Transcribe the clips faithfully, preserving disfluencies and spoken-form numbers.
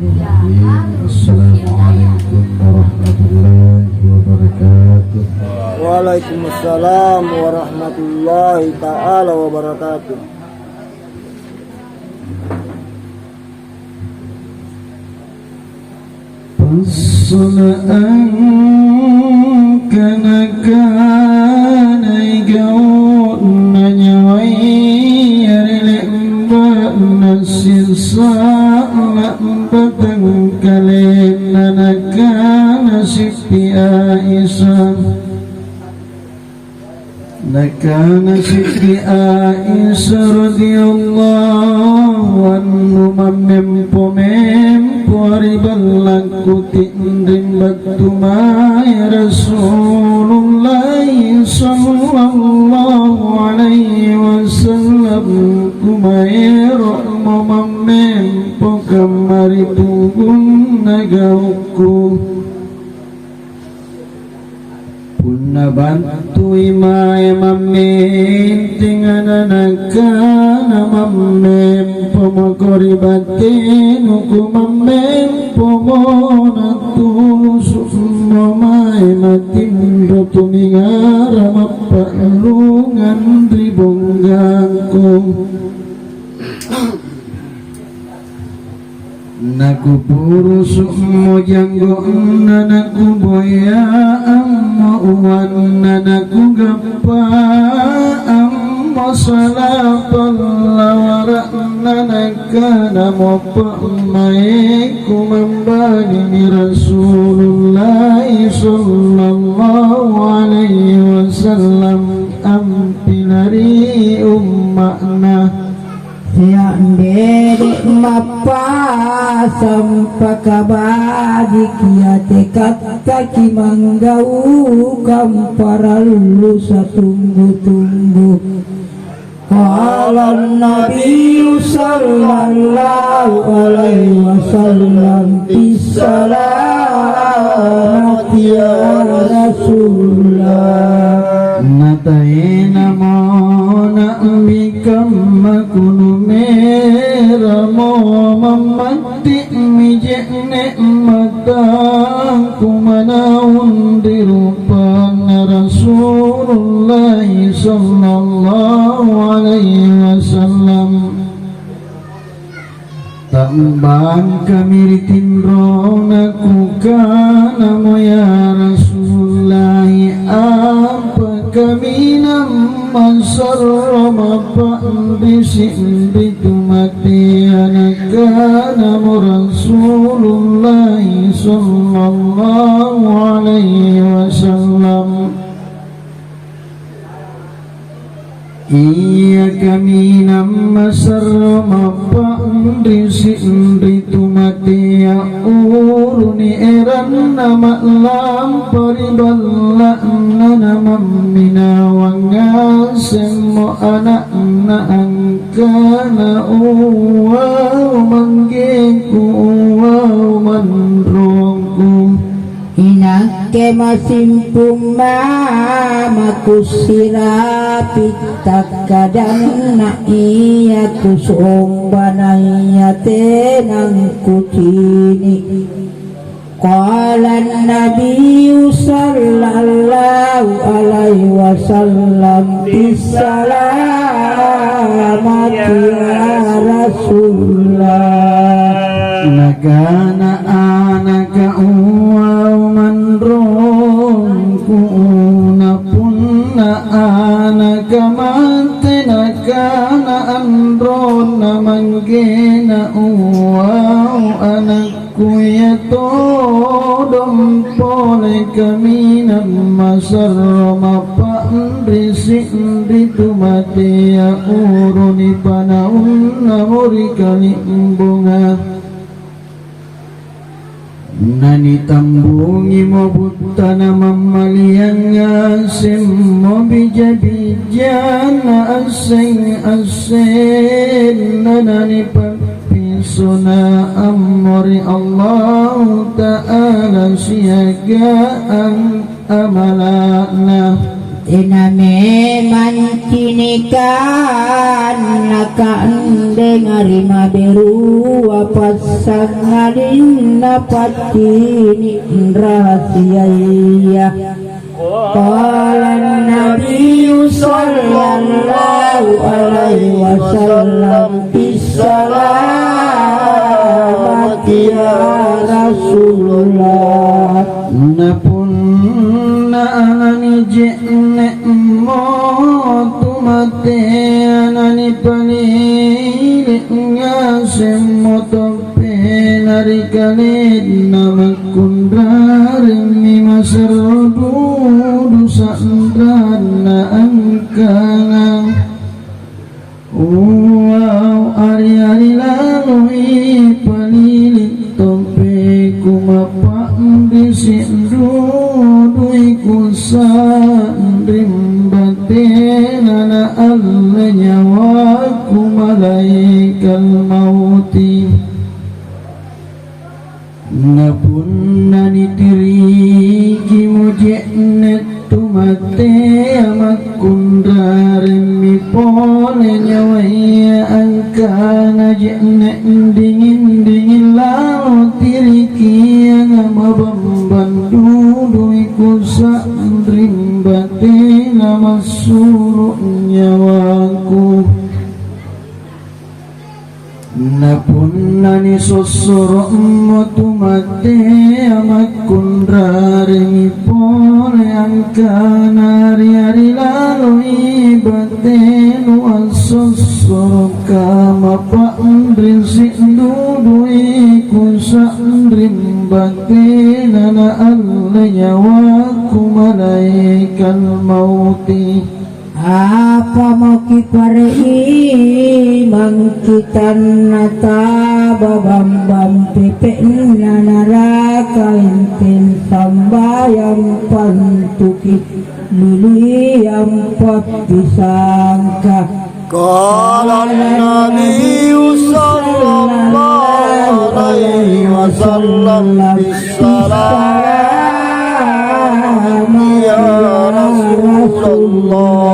Assalamualaikum warahmatullahi wabarakatuh. Waalaikumsalam warahmatullahi taala wabarakatuh. Passala angkana-kanai gau'na nyawaya ri le'ba'na sessa la'batang kalenna, nakana Siti Aisyah. Nakana Siti Aisyah radhiyallahu anhu, "Mammempo-mempo ri ballakku ti'ring battu mae Rasulullah sallallahu alaihi wasallam, kumaero'mo mammempo kamma ri punggunna gaukku." Punna battui mae mammenteng ana' nakana mammempo mako ri batenuku, mammempomo natusu'mo mae matinro tuningara mappa'rungang ri bonggangku. Nakupurusu'mo janggo'na, nakuboya'ammo uanna, nakugappa ammo sala pallawara'na, nakanamo pa'maeku, "Mambalimi Rasulullah sallallahu alaihi wasallam ampilari umma'na." Teandede mappasang pakabajiki, atekattaki manggaukang parallu satunggu-tunggu. Qala Nabiyyu sallallahu alaihi wasallam, "Bissalamati ya Rasulullah." Nataenamo na'bi kamma kunumeramo, mammatti'mi je'ne' matangku manaung ri rupanna Rasulullah sallallahu alaihi wasallam. Ta'bangkami ri tinrona, kukanamo, "Ya Rasulullah, apa kaminang masarro mapa'risi' ri tu matea?" Nakanamo Rasulullah sallallahu alaihi wasallam, "Ia kaminang masarro mapa'risi' ri tu matea, uruni eranna ma'lampa ri balla'na, namamminawang ngasemmo ana'na angkana, 'Uwau manggeku, uwau manrongku.'" Inakke masimpung mamaku sirapi takkadanna ia kusomba naia tenang kucini'. Qala Nabiyyu sallallahu alaihi wasallam, "Bissalamati ya Rasulullah." Nakana anaka, "Uwau manrongku." Na punna anaka mate, nakana anronna manggena, "Uwau anakku, ia todong pole kaminang masarro mapa'risi' ri tu matea, uruni panaunna muri kalimbunga." Nanitambungimo buttana mammaliang ngasemmo bija-bijanna asseng-assenna, nanipappisona ammo ri Allahu Ta'ala siagang amala'na. Tena memang cinikanna kandengari maberua passangalinna paccini' rahasiaya. Qala Nabiyyu sallallahu alaihi wasallam, "Bissalamati ya Rasulullah." Na punna alani je'ne'mo tu matea nanipalili' ngasemmo toppena ri kalenna makkunraremmi maserro dudu sanranna angkana, "Uwau, ari-ari laloi palili' toppeku mapa'risi' dudui kusa'ring batena naalle nyawaku malaekal mauti." Na punna nitirikimo je'ne' tu matea makkunraremmi pole nyawaya angkana je'ne' dinging-dinging lalo tirikianga mabambang dudui kusa'ring batena massulu' nyawaku. Na punna nisossoro'mo tu matea makkunraremi pole angkana ri-ari laloi batenu assossoroka mapa'risi' dudui kusa'ring batena naalle nyawaku malaekal mauti. Apamo kipareimangki tannataba bambang pepe'na naraka, inteng sambayang pantuki liliang pappisangka. Qala Nabiyyu sallallahu alaihi wasallam, "Bissalamati ya Rasulullah."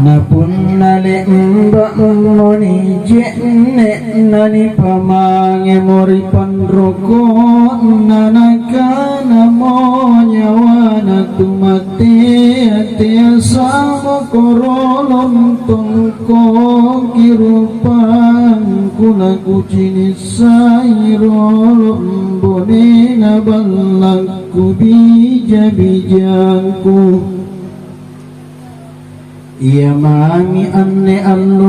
Na punna le'ba'mo nije'ne' nanipamangemo ri panroko'na, nakanamo nyawana tu matea, "Teasamo korolong tongkoki rupangku, nakucini' sai rolong bonena ballakku bija-bijangku. Ia mami anne alloa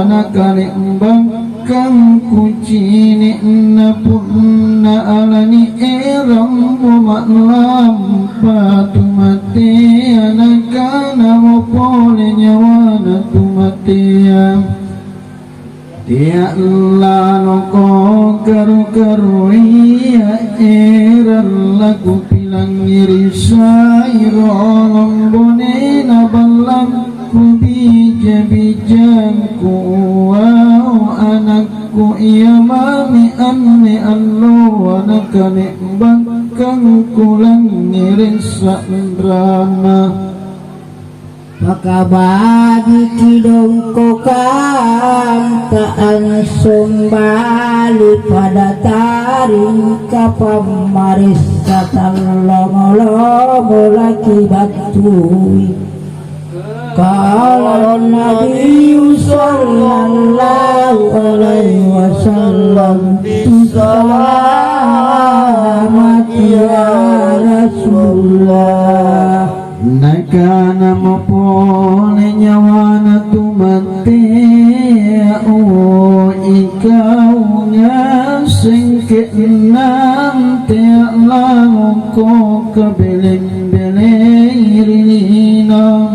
nakale'bakang kucini', na punna alani erammo ma'lampa tu matea, nakanamo pole nyawana tu matea." Tea' laloko karu-karuia erang lakupilangngeri sai rolong bonena ballakku bija-bijangku, wau anakku, ia mami anne alloa nakale'bakang kulangngere' sanranna. Pakabajiki dongkokanta ansombali pada taringka pammaressa tallomo-lomo lakibattui. Qala Nabiyyu sallallahu alaihi wasallam, "Bissalamati ya Rasulullah." Nakanamo pole nyawana tu matea, "O, ikau ngaseng ke'nang tea' laloko kabeleng-belei ri lino.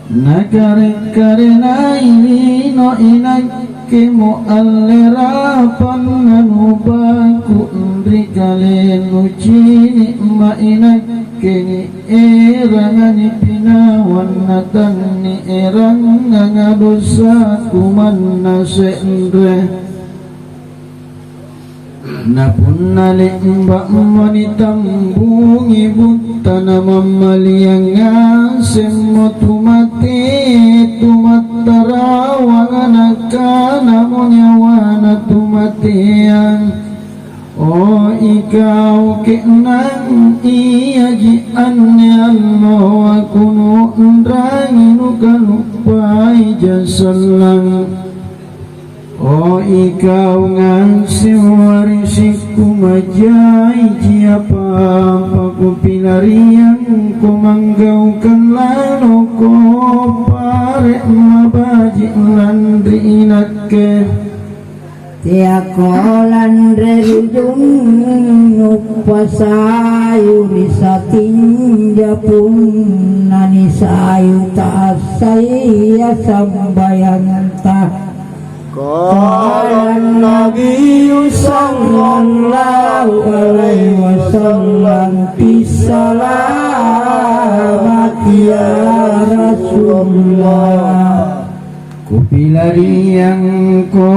Nakare-karenai lino inakkemo alle rapang nanupaku ri kalennu, cini'ma' inakkengi eranga nipinawang natannierangngang dosaku manna se're." Na punna le'ba'mo nitambungi butta, namammaliang ngasemmo tu mate, tu mattarawanga, nakanamo nyawana tu matea, "O ikau ke'nang, iaji anne alloa kunu'rangi, nukaluppaija sallang." O ikau ngaseng warisikku, majaiji apa-apa kupilariangko, manggaukang laloko pare' mabaji' lanri inakke. Teako lanre ri junnu' pasayu ri satinja, punna nisayu ta'assaya sambayanta. Qala Nabiyyu sallallahu alaihi wasallam, "Fis salamati ya Rasulullah." Kupilariangko,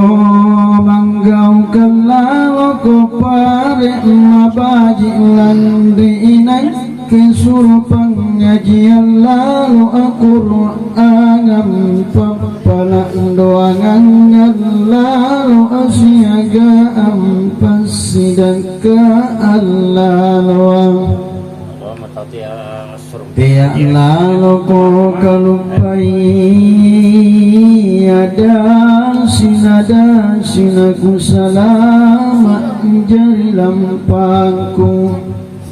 manggaukang laloko pare' mabaji' lanri inakke, suro pangngajiang lalo, Akur'angang pappala' doangang lalo, asiagang passidakka allaloang. Allahumma taufiq. Tea' laloko kaluppai adasina-dasina kusalama' jari lampangku.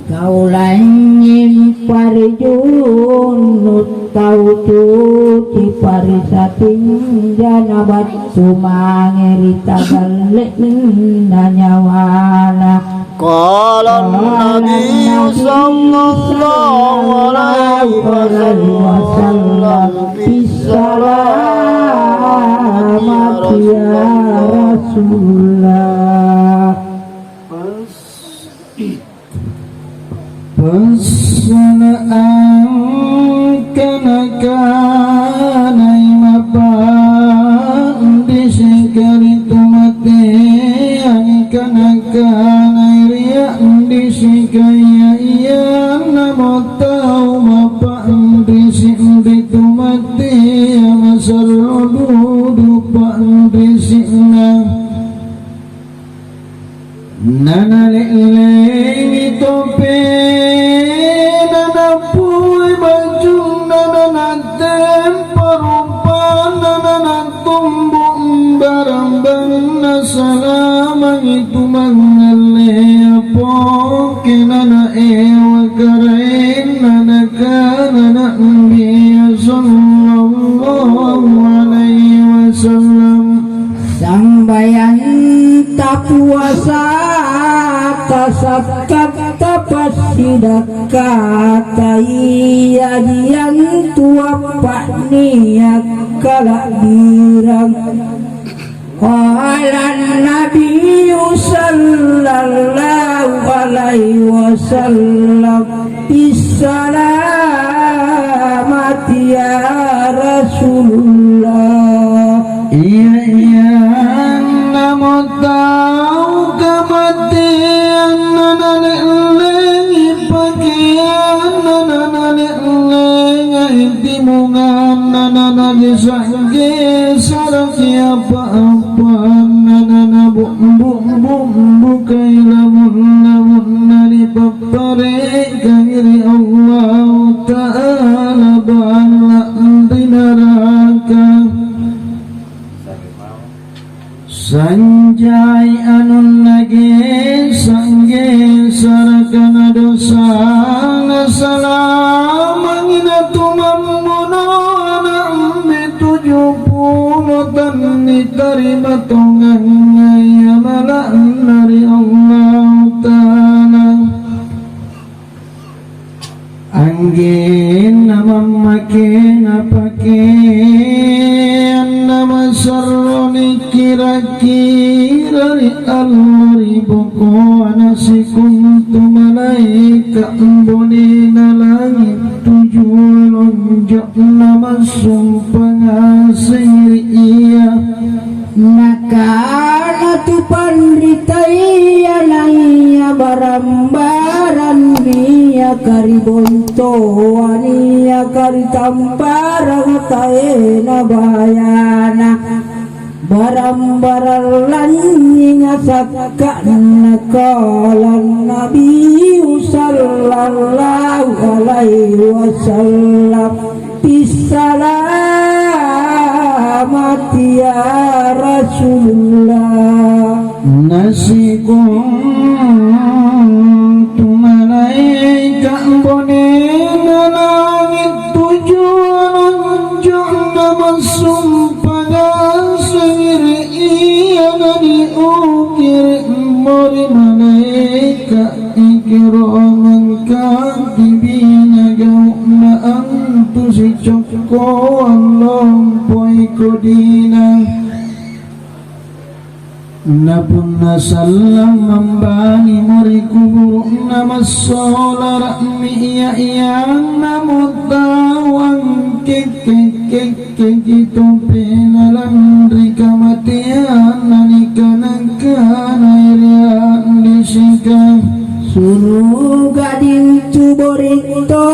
Kau laing parjunnu' tau tuji parisatinja nabattu mange ri tagalle'na nyawana. Qala Nabiyyu sallallahu alaihi wasallam, "Fis salamati ya Rasulullah." Passala' angkana-kanai mapa'risika ri tu matea, angkana-kanai ri a'risika, ia-iannamo tau mapa'risi' ri tu matea, masarro dudu pa'risi'na. Nanale'lengi topena, napui bajunna, nanatempa rupanna, nanatumbu' barang-baranna, salamangi tu mangngallea poke, nanaewa karaenna, nakana Na'bia sallallahu alaihi wasallam. Sambayanta, puasata, zakkatta, passidakkata, iaji antu appa'nia' kala'birang. Qala Nabiyyu sallallahu alaihi wasallam, "Fis salamati ya Rasulullah." Ia-iannamo tau kamateang, nanale'lengi pakeanna, nanale'lengai timunganna, nanagesa-gesaraki apa-apanna, nanabumbu-bukai lamung-lamunna, nipappare'kangi ri Allahu Ta'ala balla' ri naraka. Sanjai anunna gesa-gesaraka na dosana, salamangi natumammuno ana'mi tuju pulo tannitarima tongangngai amala'na ri Allahu Ta'ala. Anggenna mammakena pakeanna masarro nikira-kira ri allo ri bokoa na sikontu malaeka' bonena langi' tuju lonjo'na massumpa ngaseng ri ia. Nakana Atu panritaya naia barang-barang niaka ri bontoa, niaka ri tamparang taena bayana, barang-barang lanynyinga sakka'na. Qala Nabiyyu sallallahu alaihi wasallam, "Bissalamati ya Rasulullah." Nasikontu malaeka bonena langit tuju anjo namassumpa ngaseng ri ia naniukiri mori malaeka Ikromang katibina gau'na antu sicokkoang lompoi kodina. Na punna sallang mambani mori kuburu'na massolara'mi ia-ianna mutau angkekke-kekkeki tompena lanri kamateanna nikana-kanai ri a'disika. Suruga dintu borito,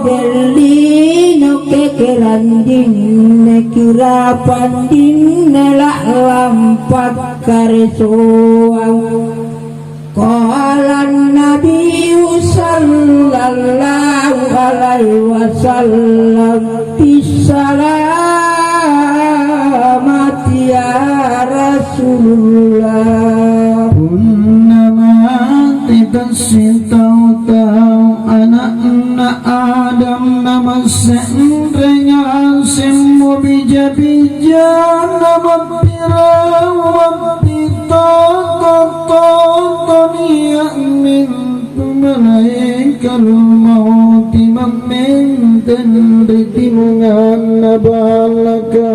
jellino kekerang dinne, kirapang dinne, la'lang pakkaresoang. Qala Nabiyyu sallallahu alaihi wasallam, "Bissalamati ya Rasulullah." Punna mate tassitau-tau ana'na Adam, namase're ngasemmo bija-bijanna mappirau, mappitoto-toto nia'mi antu malaekal mauti mammenteng ri timunganna ballaka.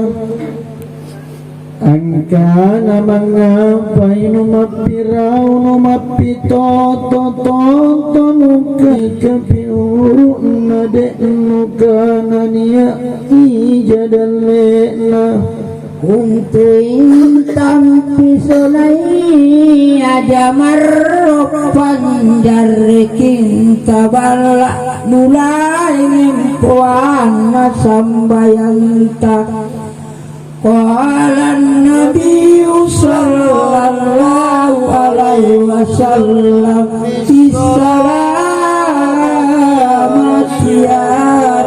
Angkana, "Mangngapai numappirau, numappitoto-toto nukaikapi uru'na de' nukana nia' ija dalle'na?" Untu intampi sonai aja marro panjarreking taballa' bulaeng empoanna sambayanta. Qala Nabiyyu sallallahu alaihi wasallam, "Bissalamati ya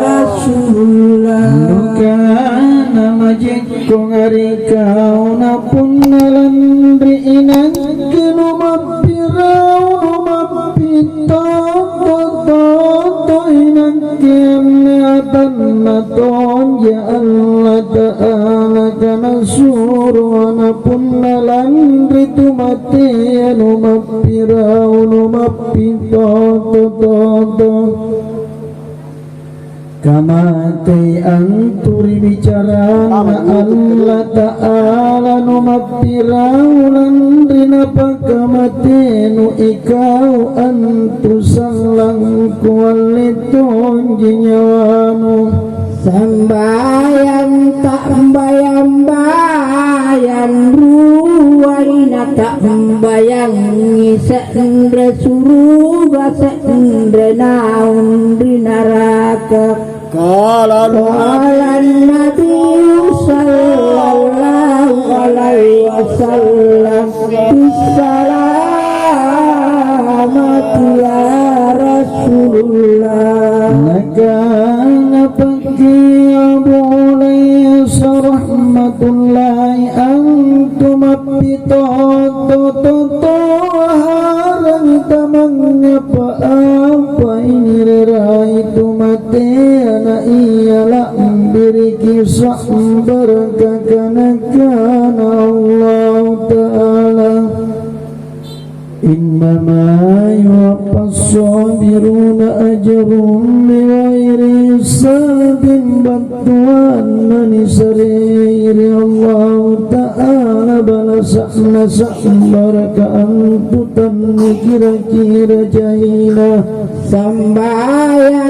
Rasulullah." Nukana majikko ri kau, na punna lanri inakke numappirau, numappitoto-toto inakke anne atanna tonja Allata'ala kana suro ana punna lanri tu matea numappirau, numappitoto-toto. Kamatei antu ri bicaranna Allata'ala numappirau lanri napakamatenu ikau antu sallang kualle tonji nyawanu. Sambayang ta'mbayang-bayang ruai na ta'mbayangi se're suruga se're naung ri naraka. Qala Qala Nabiyyu sallallahu alaihi wasallam, "Bissalamati ya Rasulullah." Nakana Abu Laisa rahmatullahi antu mappitoto-toto harang tamangngapa-apa ini ri rai tu matea na ia la'biriki sa'baraka nakana Allahu Ta'ala. Innama yuwaffas sabiruna ajrahum bighairi hisabin, battuanna nisarei ri Allahu Ta'ala balasa'na sa'baraka antu tanikira-kira jaina. Sambayang